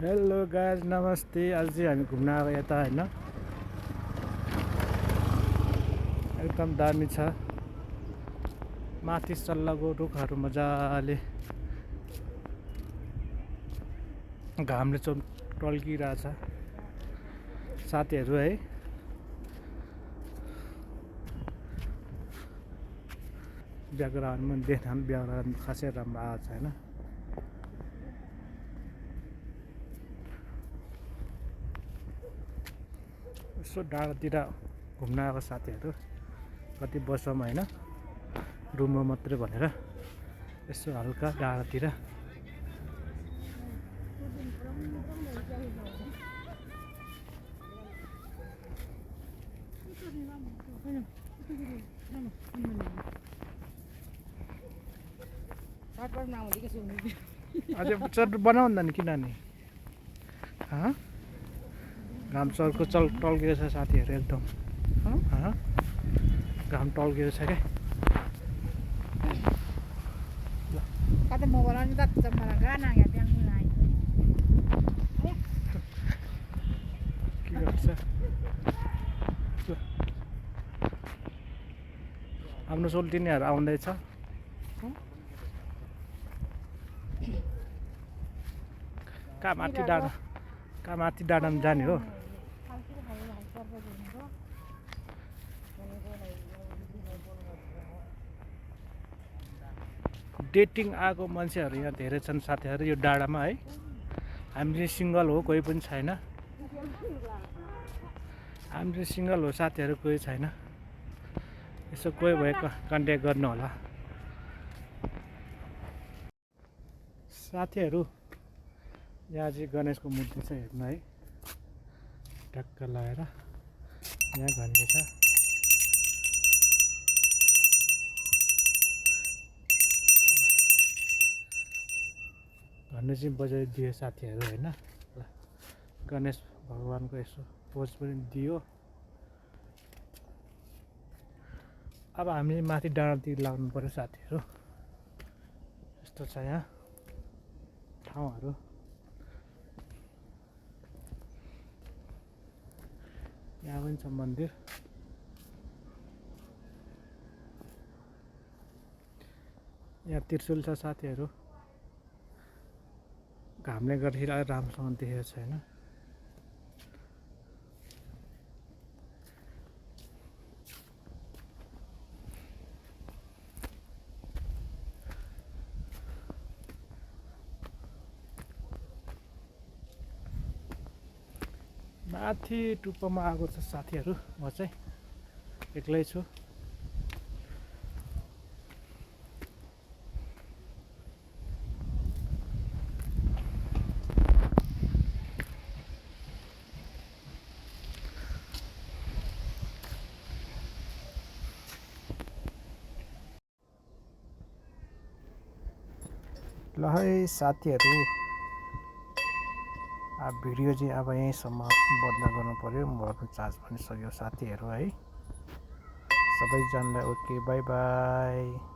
Hello guys, नमस्ते। आज चाहिँ हामी घुम्न आएको यता होइन, एकदम दामी छ। माथि सल्लाहको रुखहरू मजाले घामले टल्किरहेछ। साथीहरू है, ब्याकग्राउन्डमा देख्दा पनि ब्याकग्राउन्ड खासै राम्रो आएको छ होइन। यसो डाँडातिर घुम्न आएको साथीहरू कति बसौँ होइन, रुममा मात्रै भनेर यसो हल्का डाँडातिर। अझै चट बनाउँदा नि किन नि घाम चर्को टल्किएको छ साथीहरू, एकदम घाम टल्किएको छ क्या। Kata mau orang kita tetap maragana ya yang mulai. के गर्छ आफ्नो सोल्टिनेहरू आउँदैछ। कहाँ माथि डाँडामा जाने हो। डेटिङ आएको मान्छेहरू यहाँ धेरै छन् साथीहरू यो डाँडामा है। हामी चाहिँ सिङ्गल हो, कोही पनि छैन। हामी चाहिँ सिङ्गल हो साथीहरू, कोही छैन। यसो कोही भए कन्ट्याक्ट गर्नु होला साथीहरू। यहाँ चाहिँ गणेशको मूर्ति छ, हेर्नु है, ढक्क लगाएर यहाँ घन्टी छ। घन्टी चाहिँ बजाइदियो साथीहरू होइन। गणेश भगवानको यसो पोज पनि दियो। अब हामी माथि डाँडातिर लाग्नु पर्यो साथीहरू। यस्तो छ यहाँ ठाउँहरू। यहाँ पनि छ मन्दिर। यहाँ त्रिशूल छ साथीहरू। घामले गर्दाखेरि राम्रोसँग देखेको छैन। माथि टुप्पोमा आएको छ साथीहरू। म चाहिँ एक्लै छु। ल है साथीहरू, अब भिडियो चाहिँ अब यहीँसम्म बन्द गर्नु पर्यो। मोबाइलको चार्ज पनि सक्यो साथीहरू है। सबैजनालाई ओके, बाई बाई।